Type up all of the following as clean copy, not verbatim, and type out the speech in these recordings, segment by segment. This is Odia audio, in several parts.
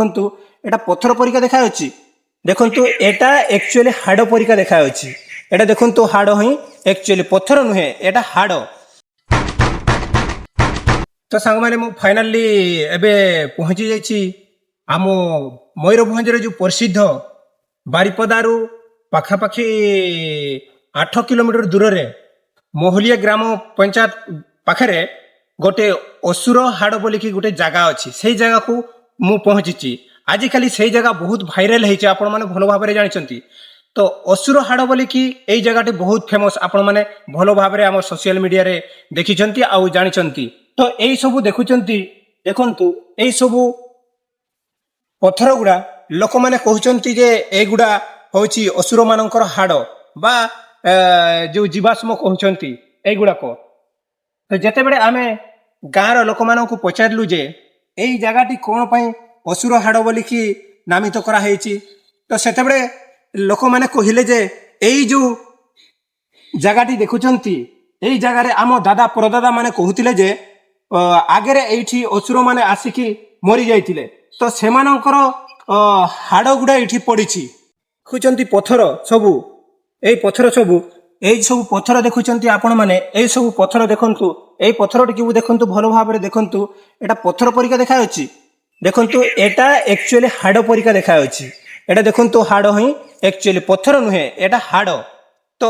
ଦେଖନ୍ତୁ, ଏଇଟା ପଥର ପରିକା ଦେଖାଯାଉଛି। ଦେଖନ୍ତୁ, ଏଟା ଆକ୍ଚୁଆଲି ହାଡ଼ ପରିକା ଦେଖାଯାଉଛି। ଏଟା ଦେଖନ୍ତୁ, ହାଡ଼ ହିଁ ଆକ୍ଚୁଆଲି, ପଥର ନୁହେଁ, ଏଟା ହାଡ଼। ତ ସାଙ୍ଗମାନେ, ମୁଁ ଫାଇନାଲି ଏବେ ପହଞ୍ଚି ଯାଇଛି ଆମ ମୟୂରଭଞ୍ଜରେ ଯେଉଁ ପ୍ରସିଦ୍ଧ, ବାରିପଦାରୁ ପାଖାପାଖି 8 କିଲୋମିଟର ଦୂରରେ ମହୁଲିଆ ଗ୍ରାମ ପଞ୍ଚାୟତ ପାଖରେ ଗୋଟେ ଅସୁର ହାଡ଼ ବୋଲିକି ଗୋଟେ ଜାଗା ଅଛି। ସେଇ ଜାଗାକୁ ମୁଁ ପହଞ୍ଚିଛି। ଆଜିକାଲି ସେଇ ଜାଗା ବହୁତ ଭାଇରାଲ ହେଇଛି, ଆପଣମାନେ ଭଲ ଭାବରେ ଜାଣିଛନ୍ତି। ତ ଅସୁର ହାଡ଼ ବୋଲିକି ଏଇ ଜାଗାଟି ବହୁତ ଫେମସ୍। ଆପଣମାନେ ଭଲ ଭାବରେ ଆମ ସୋସିଆଲ ମିଡ଼ିଆରେ ଦେଖିଛନ୍ତି ଆଉ ଜାଣିଛନ୍ତି। ତ ଏଇ ସବୁ ଦେଖୁଛନ୍ତି, ଦେଖନ୍ତୁ, ଏଇ ସବୁ ପଥର ଗୁଡ଼ା ଲୋକମାନେ କହୁଛନ୍ତି ଯେ ଏଗୁଡ଼ା ହେଉଛି ଅସୁରମାନଙ୍କର ହାଡ଼ ବା ଯୋଉ ଜୀବାଶ୍ମ କହୁଛନ୍ତି ଏଇଗୁଡ଼ାକ। ତ ଯେତେବେଳେ ଆମେ ଗାଁର ଲୋକମାନଙ୍କୁ ପଚାରିଲୁ ଯେ ଏଇ ଜାଗାଟି କ'ଣ ପାଇଁ ଅସୁର ହାଡ଼ ବୋଲିକି ନାମିତ କରାହେଇଛି, ତ ସେତେବେଳେ ଲୋକମାନେ କହିଲେ ଯେ ଏଇ ଯୋଉ ଜାଗାଟି ଦେଖୁଛନ୍ତି, ଏଇ ଜାଗାରେ ଆମ ଦାଦା ପରଦାଦା ମାନେ କହୁଥିଲେ ଯେ ଆଗରେ ଏଇଠି ଅସୁରମାନେ ଆସିକି ମରି ଯାଇଥିଲେ। ତ ସେମାନଙ୍କର ହାଡ଼ ଗୁଡ଼ା ଏଇଠି ପଡ଼ିଛି। ଦେଖୁଛନ୍ତି ପଥର ସବୁ, ଏଇ ପଥର ସବୁ, ଏଇ ସବୁ ପଥର ଦେଖୁଛନ୍ତି ଆପଣମାନେ। ଏଇ ସବୁ ପଥର ଦେଖନ୍ତୁ, ଏଇ ପଥରଟିକୁ ଦେଖନ୍ତୁ, ଭଲ ଭାବରେ ଦେଖନ୍ତୁ। ଏଟା ପଥର ପରିକା ଦେଖାଯାଉଛି। ଦେଖନ୍ତୁ, ଏଟା ଆକ୍ଚୁଆଲି ହାଡ଼ ପରିକା ଦେଖାଯାଉଛି। ଏଟା ଦେଖନ୍ତୁ, ହାଡ଼ ହିଁ ଆକ୍ଚୁଆଲି, ପଥର ନୁହେଁ, ଏଟା ହାଡ଼। ତ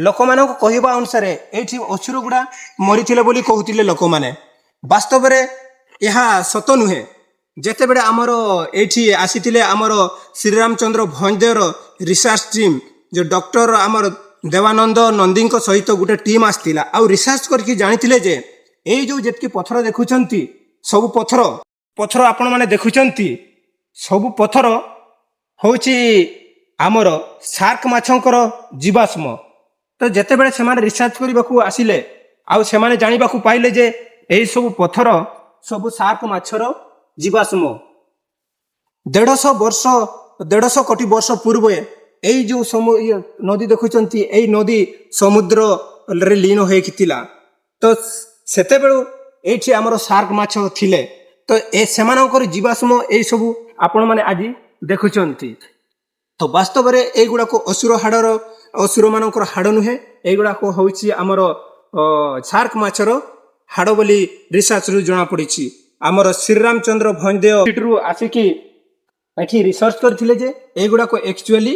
ଲୋକମାନଙ୍କ କହିବା ଅନୁସାରେ ଏଇଠି ଅସୁର ଗୁଡ଼ା ମରିଥିଲେ ବୋଲି କହୁଥିଲେ ଲୋକମାନେ। ବାସ୍ତବରେ ଏହା ସତ ନୁହେଁ। ଯେତେବେଳେ ଆମର ଏଇଠି ଆସିଥିଲେ ଆମର ଶ୍ରୀରାମଚନ୍ଦ୍ର ଭଞ୍ଜଦେଓର ରିସର୍ଚ୍ଚ ଟିମ୍, ଯେଉଁ ଡକ୍ଟର ଆମର ଦେବାନନ୍ଦ ନନ୍ଦୀଙ୍କ ସହିତ ଗୋଟେ ଟିମ୍ ଆସିଥିଲା ଆଉ ରିସର୍ଚ୍ଚ କରିକି ଜାଣିଥିଲେ ଯେ ଏଇ ଯେଉଁ ଯେତିକି ପଥର ଦେଖୁଛନ୍ତି, ସବୁ ପଥର ପଥର ଆପଣମାନେ ଦେଖୁଛନ୍ତି, ସବୁ ପଥର ହେଉଛି ଆମର ସାର୍କ ମାଛଙ୍କର ଜୀବାଶ୍ମ। ତ ଯେତେବେଳେ ସେମାନେ ରିସର୍ଚ୍ଚ କରିବାକୁ ଆସିଲେ ଆଉ ସେମାନେ ଜାଣିବାକୁ ପାଇଲେ ଯେ ଏଇ ସବୁ ପଥର ସବୁ ସାର୍କ ମାଛର ଜୀବାଶ୍ମ। 150 ବର୍ଷ, 150 କୋଟି ବର୍ଷ ପୂର୍ବେ ଏଇ ଯୋଉ ଇଏ ନଦୀ ଦେଖୁଛନ୍ତି, ଏଇ ନଦୀ ସମୁଦ୍ରରେ ଲୀନ ହେଇକି ଥିଲା। ତ ସେତେବେଳୁ ଏଇଠି ଆମର ସାର୍କ ମାଛ ଥିଲେ। ତ ଏ ସେମାନଙ୍କର ଜୀବାଶ୍ମ ଏଇ ସବୁ ଆପଣମାନେ ଆଜି ଦେଖୁଛନ୍ତି। ତ ବାସ୍ତବରେ ଏଇଗୁଡ଼ାକ ଅସୁର ହାଡ଼ର, ଅସୁରମାନଙ୍କର ହାଡ଼ ନୁହେଁ, ଏଇଗୁଡ଼ାକ ହେଉଛି ଆମର ସାର୍କ ମାଛର ହାଡ଼ ବୋଲି ରିସର୍ଚ୍ଚରୁ ଜଣାପଡ଼ିଛି। ଆମର ଶ୍ରୀରାମଚନ୍ଦ୍ର ଭଞ୍ଜଦେଓ ରୁ ଆସିକି ଏଠି ରିସର୍ଚ୍ଚ କରିଥିଲେ ଯେ ଏଇଗୁଡ଼ାକ ଆକ୍ଚୁଆଲି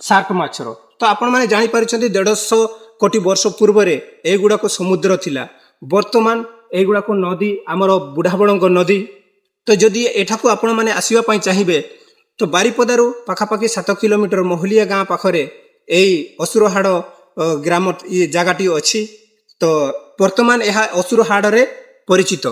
ସାର୍କ ମାଛର। ତ ଆପଣମାନେ ଜାଣିପାରିଛନ୍ତି, 150 କୋଟି ବର୍ଷ ପୂର୍ବରେ ଏଇଗୁଡ଼ାକ ସମୁଦ୍ର ଥିଲା। ବର୍ତ୍ତମାନ ଏଇଗୁଡ଼ାକ ନଦୀ, ଆମର ବୁଢ଼ାବଳଙ୍ଗ ନଦୀ। ତ ଯଦି ଏଠାକୁ ଆପଣମାନେ ଆସିବା ପାଇଁ ଚାହିଁବେ, ତ ବାରିପଦାରୁ ପାଖାପାଖି 7 କିଲୋମିଟର ମହୁଲିଆ ଗାଁ ପାଖରେ ଏଇ ଅସୁରହାଡ଼ ଗ୍ରାମ, ଇଏ ଜାଗାଟି ଅଛି। ତ ବର୍ତ୍ତମାନ ଏହା ଅସୁରହାଡ଼ରେ ପରିଚିତ।